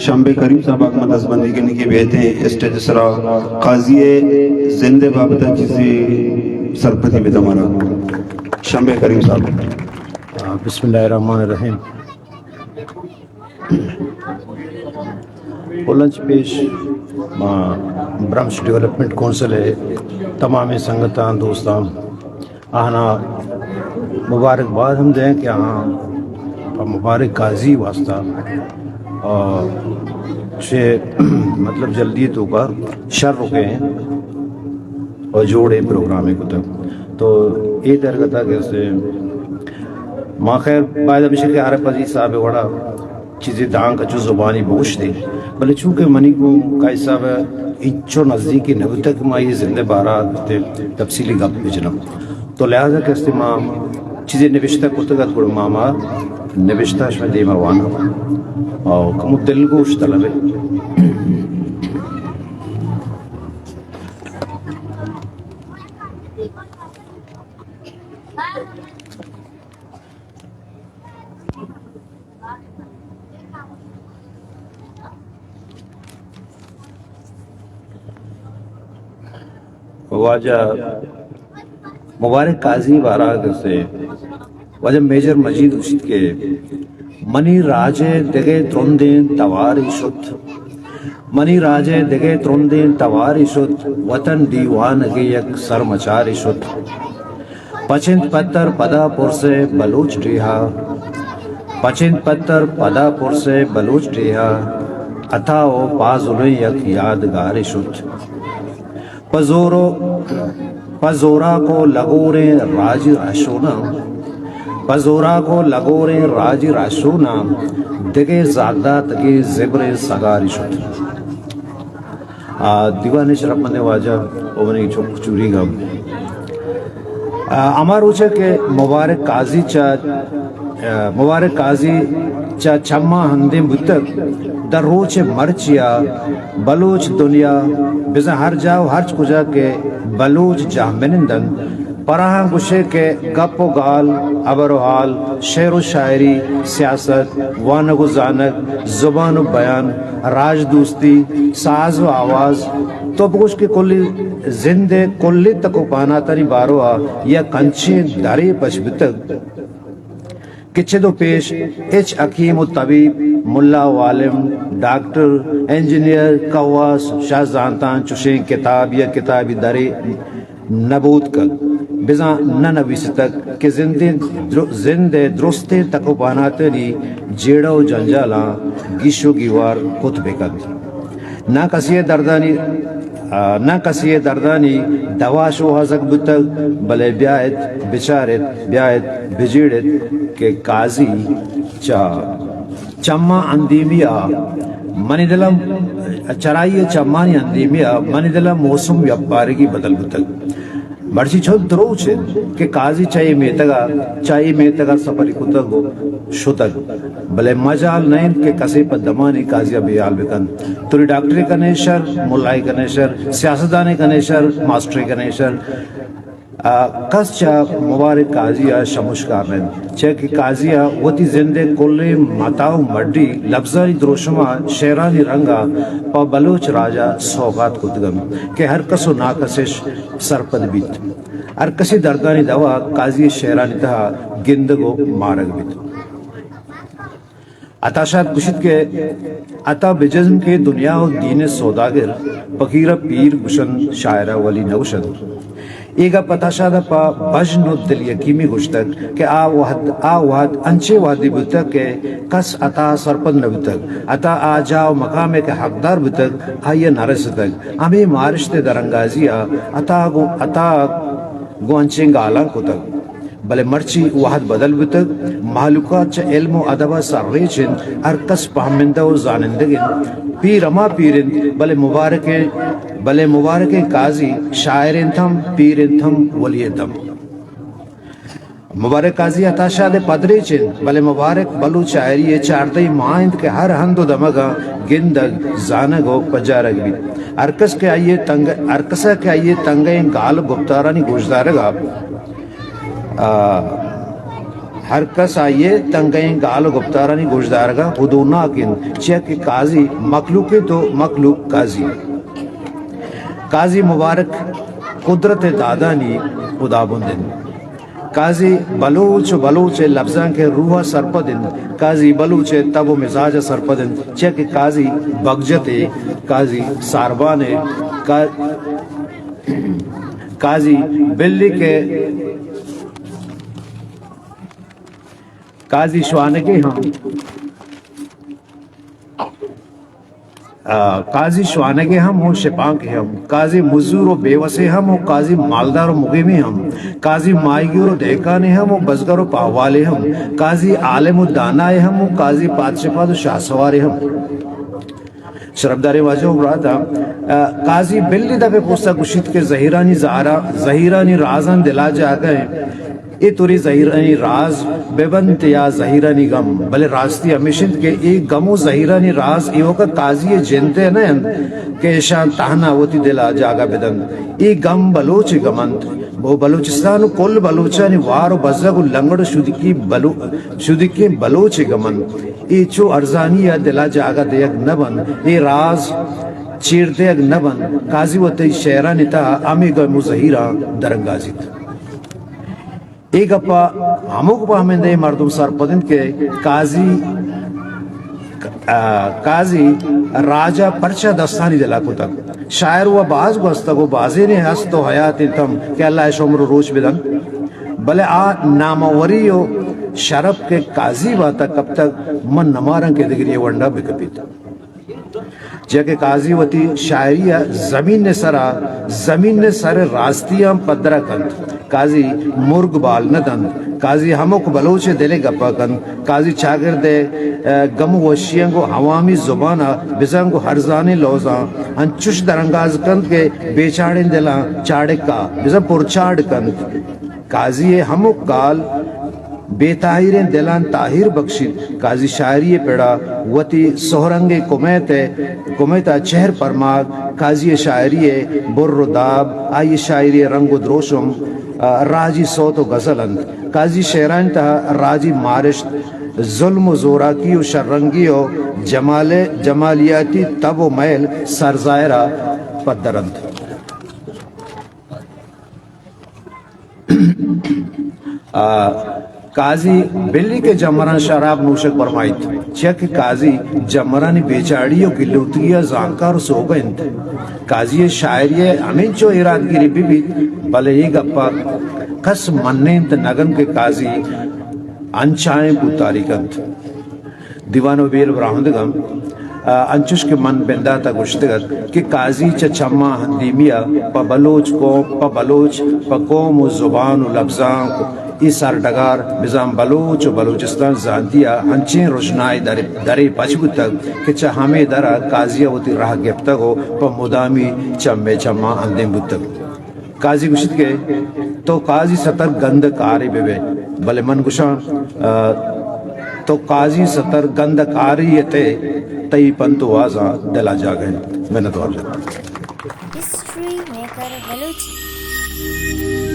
شمبے کریم صاحب ءَ ما دزبندی کنیں کہ بیت ایں اسٹیج ءِ سرا قاضی ءِ زند ءِ بابت ءَ چیزے سرپدی بدنت مارا۔ شمبے کریم صاحب۔ آ، بسم اللہ الرحمن الرحیم۔ پلنچ پیش ما برمش ڈیولپمنٹ کونسل ءِ تمامیں سنگتاں، دوستاں، آہاں مبارکباد ہم دیں کہ آہاں پہ مبارک قاضی واسطہ، آ، چہ مطلب جلدی توکا شر رکیں اور جوڑیں پروگرامے کتگ۔ تو اے درگتا کہ اسے ما خیر باید ہمیشہ کہ عارف عزیز صاحب وڑا چیزے دانکہ چو زبانی بگوشت ایں، بلے چونکہ منی گوں قاضی صاحب انچو نزدیکی نہ بوتگ کہ ما اے زند ءِ بارہ ءَ تفصیلی گپ بجناں، تو لہذا کہ استے ما چیزے نبشتہ کتگ ات، گڑا ما ہما نبشتہ شمئے دیما واناں اور کمو دلگوش طلب ایں۔ واجہ مبارک قاضی بارہ ءَ گوشت، واجہ میجر مجید گوشت کہ منی راج ءِ دگہ ترندیں توارے شت، منی راج ءِ دگہ ترندیں توارے شت، وطن دیوانگے یک سرمچارے شت۔ پچ انت پتر پدا پرس ءِ بلوچ ڈیہا، پچ انت پتر پدا پرس ءِ بلوچ ڈیہا، عطا ءُ پازلیں یک یادگارے شت۔ پہ زور ءُ، پہ زوراک ءُ لگوریں راجی رہشوناں، پہ زوراک ءُ لگوریں راجی رہشوناں، دگہ زاگ داتگیں زبریں سگارے شت۔ آ، دیوان ءِ شرپمندیں واجہ ءُ منی چک چوریگ ءَ، آ، ہما روچ ءَ کہ مبارک قاضی چہ، آ، مبارک قاضی چہ چماں ہندیں بوتگ، در روچ ءِ مرچی ءَ بلوچ دنیا بزاں ہر جاہ ءُ ہرچ کجا کہ بلوچ جاہ منند انت، پراہاں گوشے کہ گپ ءُ گال، ہبر ءُ حال، شعر ءُ شاعری، سیاست، وانگ ءُ زانگ، زبان ءُ بیان، راج دوستی، ساز ءُ آواز، تو بگوش کہ کلی زند ءِ کلی تک ءُ پہناتانی بارو ءَ یک انچیں درے پچ بوتگ کہ چد ءُ پیش ہچ حکیم ءُ طبیب، ملا ءُ عالم، ڈاکٹر، انجینئر، کواس، شاہ زانتاں چشیں کتاب یا کتابی درے نہ بوتکگ، بزاں نہ نویستگ کہ زندیں در-، زند ءِ درستیں تک ءُ پہناتانی جیڑہ ءُ جنجالاں گیش ءُ گیوار کت بہ کنت۔ نہ کسی ءِ دردانی، آ، نہ کسی ءِ دردانی دوا شوہازگ بوتگ، بلے بیا ات، بچار ات، بیا ات، بجیڑ ات کہ قاضی چہ چماں اندیمی ءَ منی دل ءَ، چرائی ءِ چمانی اندیمی ءَ منی دل ءَ موسم یپارگی بدل بوتگ۔ مرچی چنت روچ انت کہ قاضی چہ اے میتگ ءَ، چہ اے میتگ ءَ سپری کتگ ءُ شتگ، بلے مجال نہ انت کہ کسے پہ دمانے قاضی ءَ بے حال بہ کنت۔ تری ڈاکٹرے کنے شر، ملائے کنے شر، سیاستدانے کنے شر، ماسٹرے کنے شر۔ آ، کس چہ مبارک قاضی ءَ شموشکار نہ انت، چیا کہ قاضی ءَ وتی زند ءِ کلیں متا ءُ مڈی لبزانی دروشم ءَ شعرانی رنگ ءَ پہ بلوچ راج ءَ سوگات کتگ انت کہ ہر کس ءُ ناکسش سرپد بیت۔ ہر کسی دردانی دوا قاضی ءِ شعرانی تہا گندگ ءُ مارگ بیت۔ عطا شاد گوشیت کہ عطا بجزم کہ دنیا ءُ دین ءِ سوداگر، فقیر ءَ پیر گوشنت، شاعر ءَ ولی نہ گوشنت۔ اے گپ عطا شاد ءَ پہ بژن ءُ دل یکیمی گوشتگ کہ آ وہد، آ وہد انچیں وہدے بوتگ کہ کس عطا ءَ سرپد نہ بوتگ۔ عطا آ جاہ ءُ مقامے کہ حقدار بوتگ، آئی ءَ نہ رستگ۔ ہمے مارشت ءِ درانگازی ءَ عطا ءَ گوں، عطا ءَ گوں انچیں گالاں کتگ۔ بلے مرچی وہد بدل بوتگ، مہلوکات چہ علم ءُ ادب ءَ سرریچ انت، ہر کس پہمندہ ءُ زانندگ انت۔ پیر ہما پیر انت، بلے مبارکیں، بلے مبارکیں قاضی شاعر انت ہم، پیر انت ہم، ولی انت ہم۔ مبارک قاضی عطا شاد ءِ پدریچ انت، بلے مبارک بلوچ شاعری ءِ چاردہی ماہ انت کہ ہر ہند ءُ دمگ ءَ گندگ، زانگ ءُ پجارگ بیت۔ ہر کس کہ آئی ءِ تنگ، ہر کس ءَ کہ آئی ءِ تنگیں گال ءُ گپتارانی گوشدارگ ءَ آ، ہر کس آئی ءِ تنگئیں گال ءُ گپتارانی گوشدارگ ءَ ہدوناک انت، چیا کہ قاضی مخلوق انت ءُ مخلوق قاضی۔ قاضی مبارک قدرت ءِ دادانی ہدابند انت۔ قاضی بلوچ ءُ بلوچ ءِ لبزانک ءِ روح ءَ سرپد انت۔ قاضی بلوچ ءِ تب ءُ مزاج ءَ سرپد انت، چیا کہ قاضی بگجت ءِ، قاضی ساربان ءِ، قا-، قاضی بلیک ءِ، قاضی شوانگے ہم، آ، قاضی شوانگے ہم ءُ شپانکے ہم، قاضی مزور ءُ بیوسے ہم ءُ قاضی مالدار ءُ مقیمے ہم، قاضی ماہیگیر ءُ دہکانے ہم ءُ بزگر ءُ پاہوالے ہم، قاضی عالم ءُ دانائے ہم ءُ قاضی پادشپاد ءُ شاہسوارے ہم۔ شرپداریں واجہ ءُ براتاں، آ، قاضی بلی دپ ءِ پوستا گوشیت کہ زہیرانی زہرا، زہیرانی رازاں دلا جاگہ انت۔ اے توری زہیرانی راز بہ بنت یا زہیرانی گم، بلے راستی ہمیش انت کہ اے گم ءُ زہیرانی راز ایوک ءَ قاضی ءِ جند ءَ نہ انت کہ ایشاں تہنا وتی دل ءَ جاگہ بہ دنت۔ اے گم بلوچ ءِ گم انت۔ ءُ بلوچستان ءُ کل بلوچانی وار ءُ بزگ ءُ لنگڑ ءُ شدیکی بلو-، شدیکیں بلوچ ءِ گم انت۔ اے چو ارزانی ءَ دل ءَ جاگہ دیگ نہ بنت، اے راز چیر دیگ نہ بنت۔ قاضی وتی شعرانی تہا ہمے گم ءُ زہیراں درانگازیت۔ اے گپ ءَ ہمک پہمندیں مردم سرپد انت کہ قاضی، آ، قاضی راج ءَ پرچا دستانی دل ءَ کتگ۔ شاعر وَ باز گوستگ ءُ بازینے ہست ءُ حیات انت ہم کہ اللہ اش عمر ءُ روچ بدنت، بلے آ ناموری ءُ شرپ کہ قاضی بات ءَ کپتگ، من نماراں کہ دگرے ونڈ ءَ بکپیت۔ چیا کہ قاضی وتی شاعری ءَ زمین ءِ سرا، زمین ءِ سر ءِ راستیاں پدر ءَ کنت۔ قاضی مرگ بال نہ دنت۔ قاضی ہمک بلوچ ءِ دل ءِ گپ ءَ کنت۔ قاضی چاگرد ءِ، ءَ، گم ءُ وشیاں گوں عوامی زبان ءَ بزاں گوں ارزانیں لوزاں انچش درانگاز کنت کہ بے چاڑیں دلاں چاڑکا بزاں پرچاڑ کنت۔ قاضی ءِ ہمک گال بے تاہیریں دلاں تاہیر بخشیت۔ قاضی شاعری ءِ پڑا وتی سہرنگیں کمیت ءِ، کمیت ءَ چہر پرماگ۔ قاضی ءِ شاعری ءِ بر ءُ داب، آئی ءِ شاعری ءِ رنگ ءُ دروشم، آ، راجی سوت ءُ غزل انت۔ قاضی شعرانی تہا راجی مارشت، ظلم ءُ زوراکی ءُ شررنگی ءُ جمال-، جمالیاتی تب ءُ میل سرزاہر ءَ پدر انت۔ آ، قاضی بلی کہ جمراں شراب نوشگ پرمائیت، چیا کہ قاضی جمرانی بے چاڑی ءُ گلوتگی ءِ زانکار ءُ سوگہ انت۔ قاضی ءِ شاعری ءَ ہمینچو ایرادگیری بہ بیت، بلے اے گپ ءَ کس منینت نہ کنت کہ قاضی انچائیں بوتاری کنت۔ دیوان ءُ بیر براہندگاں، آ، انچش کہ من بندات ءَ گوشتگ ات کہ قاضی چہ چماں ہندیمی ءَ پہ بلوچ قوم، پہ بلوچ، پہ قوم ءُ زبان ءُ لبزانک ءُ اے سرڈگار بزاں بلوچ ءُ بلوچستان زانتی ءَ انچیں رژنائے درے، درے پچ بوتگ کہ چہ ہمے در ءَ قاضی ءَ وتی راہ گپتگ ءُ پہ مدامی چمے چماں ہندیم بوتگ۔ قاضی گوشیت کہ تو قاضی ستر گند کارے بہ بئے، بلے من گوشاں، آ، تو قاضی ستر گند کارے ئے، تئی پنت ءُ وازاں دل ءَ جاگہ انت۔ منت وار جت۔ ہسٹری میکر بلوچی۔